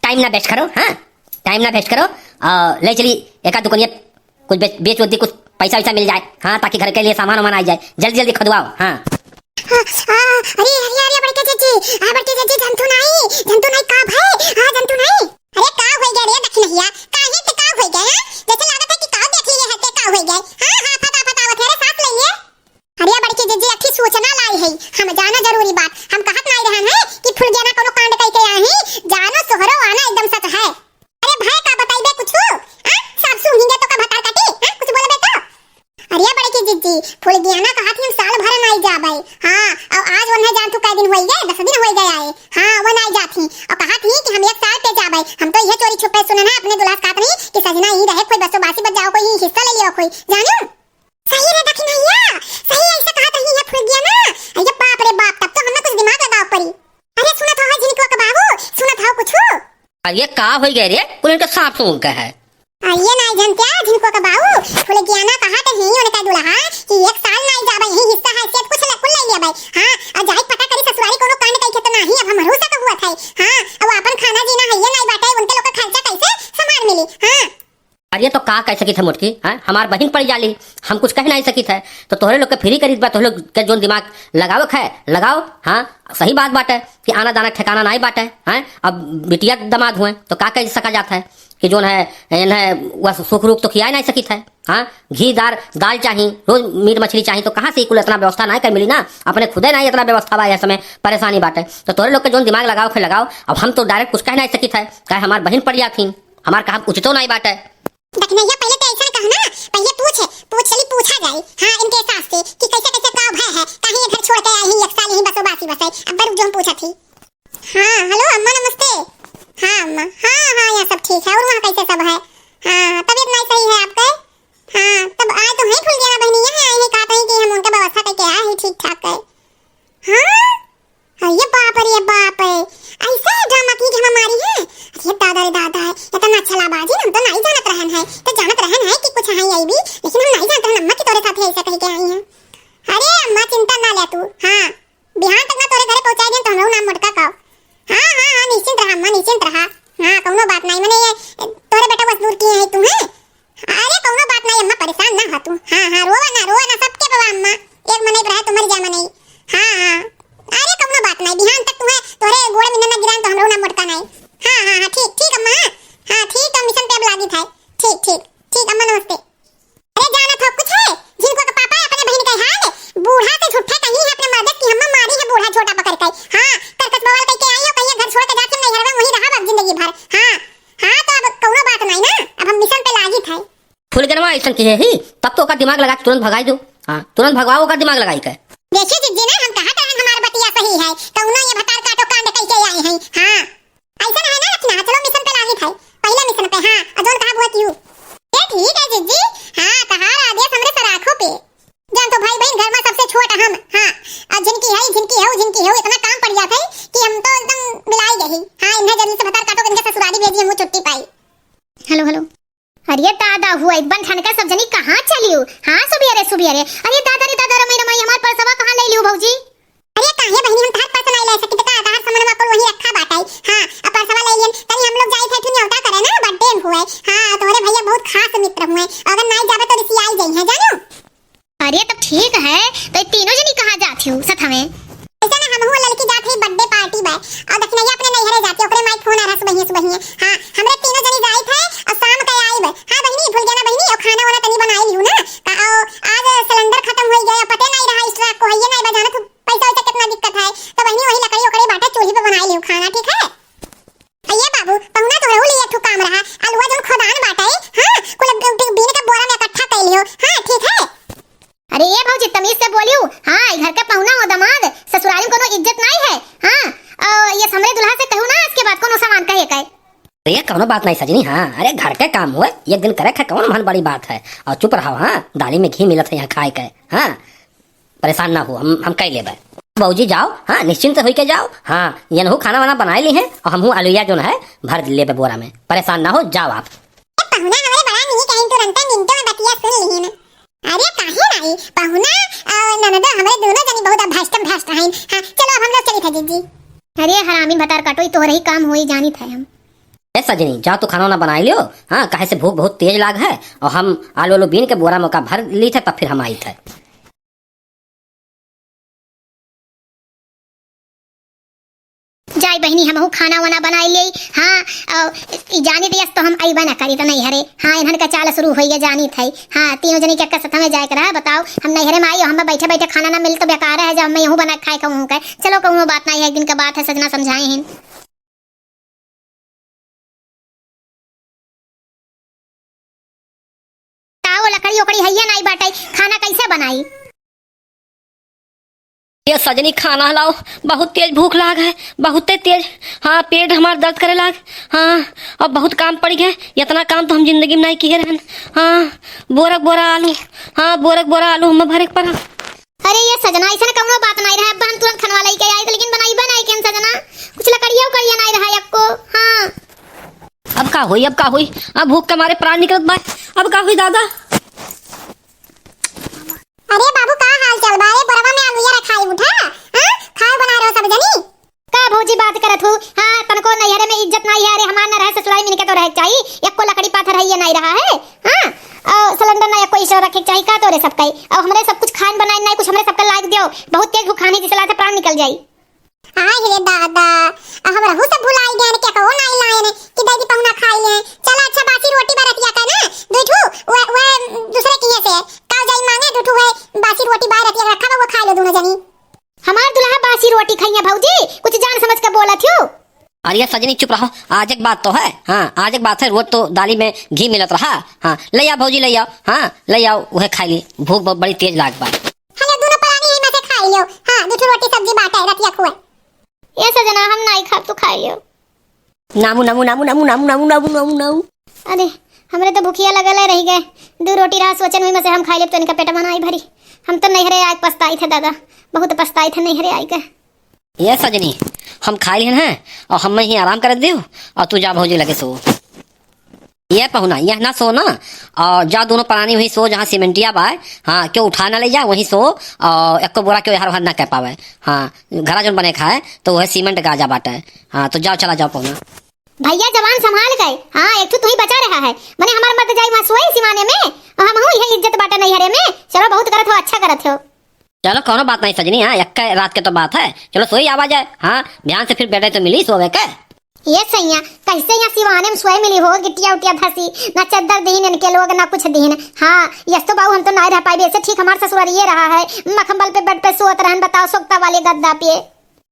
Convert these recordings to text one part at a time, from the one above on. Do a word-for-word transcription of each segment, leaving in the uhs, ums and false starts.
टाइम ना वेस्ट करो, हाँ, टाइम ना वेस्ट करो। और ले चली एक आध दुकनिया, कुछ बेच, बेच उच दी, कुछ पैसा वैसा मिल जाए, हाँ, ताकि घर के लिए सामान वामान आ जाए। जल्दी जल्दी खोदवाओ, हाँ। हाँ, हाँ, अरे, अरे, अरे, बड़के जीजी, हाँ, बड़के जीजी, जनतू नाई, जनतू नाई, का भय? हाँ, जनतू नाई। अरे, का होई गया रे दखिनहिया? काहे के का होई गया, हाँ? जैसे लागत है कि का देख लिए है, ते का होई गया? हाँ, हाँ, फटा, फटा, बथेरे सांस ले लिए। अरे बड़की जिज्जी, अठी सूचना लाई है, हम जाना जरूरी बात। हम कहत नाई रहन है कि फुलगेना कोनो कांड कई के आही, जानो सोहरो आना एकदम सच है। अरे भाई का बताइबे कुछु? हाँ? सब सुनिंगे तो का भतार काटी? हाँ? कुछ बोलबे तो? अरे बड़की जिज्जी, फुलगेना कहत ही हम साल भर नाई जाबे। हाँ, और आज वो नहीं जान तू कै दिन होई गए, दस दिन होई गए आए। हाँ, वो नाई जात ही। और कहत ही कि हम एक साल पे जाबे। हम तो ये चोरी छुपे सुने ना अपने दुल्हा से कहत नहीं कि सजना ही रहे, कोई बसो बासी बच जाओ, कोई हिस्सा ले लियो कोई। जानू? सही रे दखिनहिया, सही ऐसे कहत रही है फुलगेना। अरे बाप रे बाप, तब तो हमें कुछ दिमाग लगावे पड़ी। अरे सुनत हो झिनकुआ के बाबू, सुनत हो कुछु? अब ये का होई गए रे, कुल इनका सांप सूंघ के है। अरे नाई जनत्या झिनकुआ के बाबू, फुलगेना कहत ही उनका दुल्हा कि एक साल नाई जाबे, यही हिस्सा है, से कुछ ले, कुल ले लेबे। हाँ, और जाई पता करी ससुरारी कोनो कांड कई के तो नाही, अब हमरो से तो हुआ था। हाँ, अब अपन खाना जीना है ये नाई बाटे, उनके लोग का खर्चा कैसे सामान मिली? हाँ। अरे तो का कह सकित है मोटकी, हैं? हमार बहिन पड़ जाली, हम कुछ कह नाई सकित है। तो तोहरे लोग के फ्री करीत बा, तोहरे लोग के जोन दिमाग लगावक है, लगाओ। हाँ, सही बात बाटे कि आना जाना ठिकाना नाई बाटे, हैं? अब बिटिया दमाद हुए तो का कह सका जात है कि जोन है, इन्हें वह सुख रूख तो खिया नाई सकित है। हाँ, घी दार, दाल चाही, रोज मीट मछली चाही, तो कहाँ से कुल इतना व्यवस्था नाई कर मिली ना, अपने खुदे नाई इतना व्यवस्था बा, यह समय परेशानी बाटे। तो तोहरे लोग के जोन दिमाग लगावक है लगाओ, अब हम तो डायरेक्ट कुछ कह नाई सकित है, काहे हमार बहिन पड़ जात ही, हमार कहा उचितो नाई बाटे। दखिनहिया, पहिले ते ऐसन कह ना, पहिले पूछ, पूछ चली पूछा जाए, हाँ, इनके सास से कि कैसे कैसे का भय है, काहे ये घर छोड़ के आई ही, एक साल यहीं बसो बासी बसे। अब रुक जो हम पूछत ही। हाँ, हेलो अम्मा, नमस्ते। हाँ अम्मा, हाँ, हाँ, यहाँ सब ठीक है। और वहाँ कैसे सब है? हाँ, तबीयत नाई सही है आपके? हाँ, तब आए तो हैं फुलगेना बहिनी, यहाँ आए हैं, कहत हैं कि हम उनका व्यवस्था करके आए हैं ठीक ठाक है। हाँ, अरे बाप रे बाप, ऐसे ड्रामा की हम मारी है। अरे दादा रे दादा, इतना छलाबाजी हम तो नाई जानत रहन है। तो जानत रहन है कि कुछ है आई भी, लेकिन हम नाई जानत रहन अम्मा कि तोरे साथ ऐसा कह के आई हैं। अरे अम्मा चिंता ना ले तू, हाँ, बिहान तक ना तोरे घरे पहुँचा देन तो हमरो नाम मोटका का। हाँ, हाँ, हाँ, निश्चिंत रहा अम्मा, निश्चिंत रहा। हाँ, कौनो बात नाई, मने ये तोरे बेटा बस दूर किए हैं तू, हैं? अरे कौनो बात नाई अम्मा, परेशान ना हो तू। हाँ, हाँ, रोवा ना, रोवा ना, सबके बाबा अम्मा, एक मनई पर है तो मर जा मनई। हाँ, हाँ, अरे कौनो बात नाई, बिहान तक तुम्हें तोरे गोड़ में ना गिरान तो हमरो ना मोटका नाई। हाँ, हाँ, हाँ, ठीक, ठीक अम्मा, हाँ, हाँ, ठीक, हम मिशन पे अब लागी था। ठीक, ठीक, ठीक अम्मा, नमस्ते। अरे जानत हो कुछ है, झिनकुआ के पापा अपने बहिन के हाल, बूढ़ा से झूठा कही है अपने मर्द की, हम मारी है बूढ़ा झोटा पकड़ के। हाँ, करकस बवाल कह के आई हो, कहिए घर छोड़ के जाके नैहर में वहीं रहा अब जिंदगी भर। हाँ, हाँ, तो अब कौनो बात नाई ना, अब हम मिशन पे लागी था। फुलगेनवा ऐसन की है ही, तब तो ओकर दिमाग लगा के तुरंत भगाई दो। हाँ, तुरंत भगवाओ ओकर दिमाग लगाई के। देखिए जिज्जी ना, हम कहा करन हमार बतिया सही है, कौनो ये भतार काटो कांड कह के आई हैं। हाँ, ऐसा ना है ना रखना, चलो मिशन पे लागी था, पहला मिशन पे। हाँ, और जोन कहा बुआ क्यों? ये ठीक है जिज्जी, हाँ, तहार आदेश हमरे सराखों पे। जान तो भाई बहन घर में सबसे छोट हम, हाँ, और जिनकी है, जिनकी है, जिनकी है, इतना काम पड़ जाता है कि हम तो एकदम मिलाई गई। हाँ, इन्हें जल्दी से भतार काटो, इनके ससुराली भेजी, हम छुट्टी पाई। हेलो, हेलो। अरे दादा, हुआ एक बन ठनका सब जनी कहाँ चलियो? हाँ, सुबियरे, सुबियरे। अरे दादा रे दादा, रमाई, रमाई, हमार परसवा कहाँ ले लियो भौजी? अरे काहे बहिनी, हम तहार परस नाई ले सकित का, तहार सामानवा कुल वहीं रखा बाटे। हाँ, अब परसवा ले लियन, तनी हम लोग जाई थे, ठुनी होता करे ना, बर्थडे हुए। हाँ, तोहरे भैया बहुत खास मित्र हुए, अगर नाई जाबे तो रिसियाई जाई है, जानू। अरे तब ठीक है, तो ये तीनों जनी कहाँ जाती हो साथ में? ऐसा ना, हम हुआ लड़की जात है बर्थडे पार्टी बा, और दखिनैया अपने नैहरे जाती, ओकरे माई फोन आ रहा सुबह सुबह। हाँ, हमरे तीनों जनी जाई थे, और शाम के आई बा। हाँ बहिनी, भूल गया ना बहिनी, और खाना वाना तनी बनाई लियो ना, का, और आज सिलेंडर खत्म हो गया, पते नहीं रहा स्टॉक को है, ये नहीं बजाना तू। पैसा वैसा कितना दिक्कत है, तो बहिनी वही लकड़ी ओकड़ी बाटे, चूल्ही पे बनाई लियो खाना, ठीक है? अये बाबू, पहुना तोहरहू लिए एक ठो काम रहा, अलुआ जौन खोदान बाटे, हाँ, कुल बी-, बी-, बीन के बोरा में इकट्ठा कर लियो, हाँ, ठीक है? अरे ए भौजी, तमीज से बोलियो, हाँ, ई घर के पहुना हो दमाद, ससुरारी में कोनो इज्जत नाई है, हाँ, अ, ये हमरे दुल्हा से कहू ना, इसके बाद कोनो सामान कहे के। अरे कौनो बात नहीं सजनी, हाँ, अरे घर के काम हुए, एक दिन करे के कौन महान बड़ी बात है, और चुप रहो, हाँ, दाली में घी मिलत है यहाँ खाए के, हाँ, परेशान ना हो, हम, हम कई लेबे। बाबूजी जाओ, हाँ, निश्चिंत होई के जाओ, हाँ, यनहू खाना वाना बनाए ली हैं, और हमहू अलुइया जोन है, भर लेबे बोरा में, परेशान ना हो, जाओ आप। ए, पहुना हमरे बड़ा नीक है, तुरंते मिनटों में बतिया सुन ली ना। अरे काहे नहीं, पहुना और ननदो हमरे दोनों जनी बहुत भ्रष्टम भ्रष्ट हैं। हाँ, चलो अब हम लोग चली थे जिज्जी। अरे हरामी भतार काटो, ई तोहरे ही काम होई जानी थे हम। ए सजनी, जा तू खाना वाना बनाइ लियो, हाँ, काहे से भूख बहुत तेज लाग है, और हम आलू आलू बीन के बोरा में ओका भर ली थे, तब फिर हम आई थे। जाई बहिनी, हमहू खाना वाना बनाइ लेई। हाँ, और ई जानी दियस तो हम अइबा ना करी तो नैहरे। हाँ, इन्हन का चाल शुरू होइगे जानी थे। हाँ, तीनों जनी के सथ में जाए के रहा, बताओ, हम नैहरे में आई, हम बैठे बैठे खाना ना मिल तो बेकार है, जब हम यहूँ बना खाए कहूँ के। चलो, कहूँ बात नहीं है, एक दिन का बात है, सजना समझाए हैं। का वो लकड़ी ओकड़ी हइये नाई बाटे, खाना कैसे बनाई? ये सजनी खाना लाओ, बहुत तेज भूख लाग है, बहुते तेज। हाँ, पेट हमार दर्द करे लाग। हाँ, अब बहुत काम पड़ गए, इतना काम तो हम जिंदगी में नहीं किए रहन। हाँ, बोरक बोरा आलू, हाँ, बोरक बोरा आलू हम भरे के पड़ा। अरे ये सजना, ऐसन कउनो बात नाई रहा, अब हम तुरंत खनवा लइके आई, लेकिन बनाइबे नाई केन सजना, कुछ लकड़िया उकड़िया नाई रहा एक्को। हाँ। अब का होई, अब का होई, अब भूख के मारे प्राण निकलत बा, अब का होई दादा। अरे बाबू, का हाल चाल बा? अरे बोरवा में आलूया रखाई उठा, हाँ? खाए बना रहो सब जनी। का भौजी बात करत हू? हाँ, तनको नैहरे में इज्जत नाई है। अरे हमार न रहे ससुराल में इनके तो रहे के चाही। एक्को लकड़ी पाथर है ये नाई रहा है। हाँ, और सिलेंडर ना एक्को इशो रखे के चाही का तोरे सबके? और हमरे सब कुछ खान बनाए नाई, कुछ हमरे सबके लाग दियो। बहुत तेज भुखानी जिसला से प्राण निकल जाई। आय रे दादा, हम रहू सब भुलाई गए, क्या कहो नाई लाए कि दे दी पहुना खाई ले। चला अच्छा बासी रोटी बा रतिया का ना, दू ठू, वे, वे दूसरे किए से, का जाई मांगे दू ठू है बासी रोटी बा रतिया रखा बा, वो खा लो दोनों जनी। हमार दुल्हा बासी रोटी खइया भौजी, कुछ जान समझ के बोलत हो। अरे सजनी चुप रहो, आज एक बात तो है, हाँ, आज एक बात है, रोज तो दाली में घी मिलत रहा, हाँ, ले आओ भौजी, ले आओ, हाँ, ले आओ, वह खाई ली, भूख ब-, बड़ी तेज लाग बा। हेलो, दोनों परानी यहीं में से खाई लियो, हाँ, दो ठो रोटी सब्जी बाटे, रतिया खुए। ये सजना, हम नाई खाब, तू खाई लियो। नामू, नामू, नामू, नामू, नामू, नामू, नामू, नामू, नामू। अरे, हमरे तो भुखिया लगल है, रह गए, दो रोटी रहा, सोचन हुई में से हम खाई लेब तो इनका पेट में नाई भरी। हम तो नैहरे आए पछताई थे दादा, बहुत पछताई थे नैहरे आए के। ये सजनी, हम खाई लिहन हैं और हम ही आराम कर देव और तू जा भौजी लगे सो। ये पहुना, यह ना सो ना, और जा दोनों परानी वहीं सो जहाँ सीमेंटिया बाय। हाँ, क्यों उठा ना ले जा, वहीं सो, और एको बोरा क्यों हर हर ना कह पावे। हाँ, घरा जौन बने खाए तो वह सीमेंट गाजा बाटे। हाँ, तो जाओ, चला जाओ पहुना। भैया जवान संभाल गए। हाँ, एक ठो तू ही बचा रहा है, मने हमार मर्द जाई वहाँ सोए सिवाने में, और हम हूँ यह इज्जत बाटे नैहरे में। चलो, बहुत करत हो, अच्छा करत हो। चलो, कौनो बात नहीं सजनी, हाँ, एक रात के तो बात है, चलो सोई आवा जाए, हाँ, बिहान से फिर बेडे तो मिली सोवे के। ये सैया, कैसे यहाँ सिवाने में सोए मिली हो, गिट्टिया उट्टिया धसी, ना चद्दर दीन इनके लोग, ना कुछ दीन। हाँ, यस तो बाबू, हम तो ना रह पाए, ऐसे ठीक हमार ससुराल ये रहा है, मखमल पे बेड पे सोत रहन, बताओ, सोकता वाले गद्दा पे।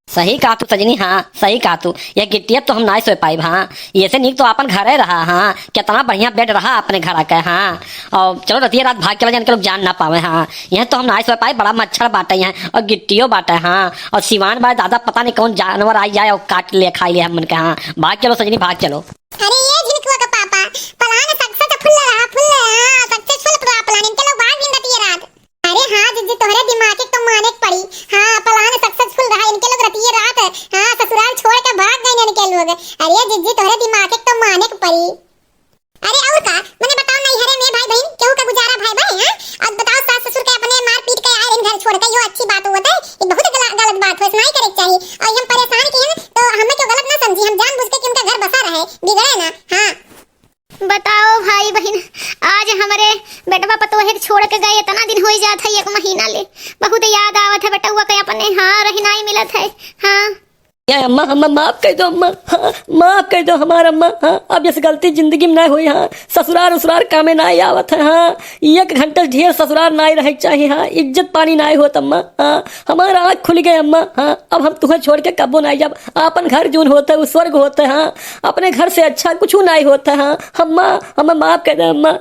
सही कहा तू सजनी, हाँ, सही कहा तू। ये गिट्टिया तो हम नाई सोए पाइब, हाँ। ये से नीक तो आपन घरे रहा, हाँ। कितना बढ़िया बेड रहा अपने घर के, हाँ। और चलो रतिया रात भाग चला जाए, इनके लोग जान ना पावे, हाँ। यह तो हम नाई सोए पाइब, बड़ा मच्छर बाटे यहाँ, और गिट्टियो बाटे, हाँ। और सिवान बा दादा, पता नहीं कौन जानवर आई जाए और काट ले, खाई ले हमन के, हाँ। भाग चलो सजनी, भाग चलो। अरे ये झिनकुआ का पापा, plan success फुल रहा, फुल रहा, हाँ, successful plan, इनके लोग भाग दिन रतिया रात। अरे हाँ जिज्जी, तोहरे दिमाग के तो माने के पड़ी। हाँ, plan successful रहा, इनके लोग रतिये रात, हाँ, ससुराल छोड़ के भाग गए इनके लोग। अरे जिज्जी, तोहरे दिमाग के तो माने के पड़ी। अरे और का, मने बताओ, नैहरे में भाई बहन केहू का गुजारा भाई भाई, हाँ? और बताओ, सास ससुर के अपने मार पीट के आए रहे घर छोड़ के, यो अच्छी बात होत है? ये बहुत गला-, गलत बात हो, ऐसा नहीं करे के चाहिए। और हम परेशान किए हैं, तो हमें क्यों गलत ना समझी, हम जानबूझ के कि उनका घर बसा रहे, बिगड़े ना, हाँ। बताओ भाई बहिन, आज हमरे बेटवा पतोहे के छोड़ के गए, इतना दिन होई जात है, एक महीना ले। बहुत याद आवत है बेटवा के अपने, हाँ, रही नाई मिलत है, हाँ। ए अम्मा, अम्मा, माफ कर दो अम्मा, हाँ, माफ कर दो हमार अम्मा, हाँ, अब यस गलती जिंदगी में नाई होई, हाँ, ससुरार उसुरार कामे नाई आवत है, हाँ, एक घंटा ढेर ससुरार नाई रहे के चाही, हाँ, इज्जत पानी नाई होत अम्मा, हाँ, हमार आँख खुल गए अम्मा, हाँ, अब हम तुहें छोड़ के कब्बो नाई जाब, आपन घर जौन होत है, उ स्वर्ग होत है, हाँ, अपने घर से अच्छा कुछ नाई होत है, हाँ। अम्मा, हमें माफ कर दे अम्मा।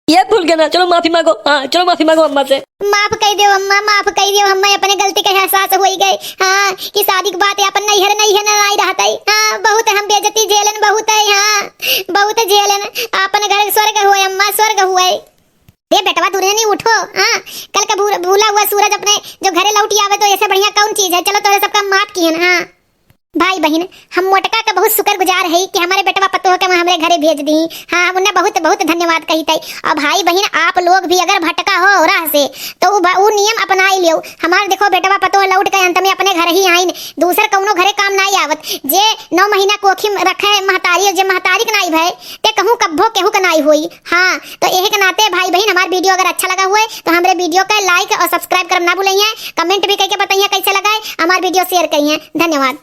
ये भूल गए ना, चलो माफी मांगो, हाँ, चलो माफी मांगो अम्मा से। माफ कर दो अम्मा, माफ कर दो अम्मा, अपने गलती का एहसास होई गए, हाँ, कि शादी के बाद अपन नैहर, नैहर ना आई रहत है, हाँ, बहुत हम बेइज्जती झेलन, बहुत है, हाँ, बहुत झेलन, अपन घर स्वर्ग हुए अम्मा, स्वर्ग हुए। ए बेटवा, दूरे नहीं उठो, हाँ? कल का भू-, भूला हुआ सूरज अपने जो घरे लौटी आवे तो ऐसे बढ़िया कौन चीज है? चलो, तोरे सबका माफ किहन, हाँ। भाई बहिन, हम मोटका के बहुत शुक्रगुजार हई कि हमरे बेटवा पतोह के हमरे घरे भेज दी। हाँ, हम उन्हें बहुत बहुत धन्यवाद कहित हई। और भाई बहिन, आप लोग भी अगर भटका हो राह से, तो उ भ-, उ नियम अपनाई लियो। हमार देखो, बेटवा पतोह लौट के अंत में अपने घर ही आइन, दूसर कौनो घरे काम नाई आवत। जे नौ महीना कोखी में रखे है महतारी, जे महतारी के नाई भय, ते कहूँ कब्बो केहू के नाई होई। हाँ, तो यही के नाते भाई बहिन, हमार video अगर अच्छा लगा हुए तो हमरे video के like और subscribe करब ना भूलइहें, comment भी कइके बतइहें कैसे लगा है, हमार video share करिहें। धन्यवाद।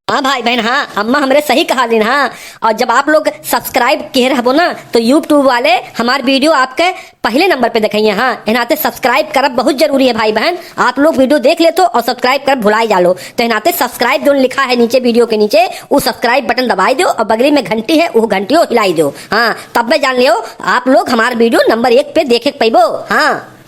हाँ भाई बहन, हाँ, अम्मा हमरे सही कहा दिन, हाँ। और जब आप लोग subscribe किहे रहबो ना, तो YouTube वाले हमार video आपके पहले number पे देखइहें, हाँ। एनाते subscribe करब बहुत जरूरी है भाई बहन। आप लोग video देख लेतो और subscribe करब भुलाई जालो, तो एनाते subscribe जोन लिखा है नीचे video के नीचे, उ subscribe button दबाई दो और बगली में घंटी है, उ घंटियो हिलाई दो, हाँ। तब में जान लियो आप लोग हमार video number एक पे देखे के पैबो, हाँ।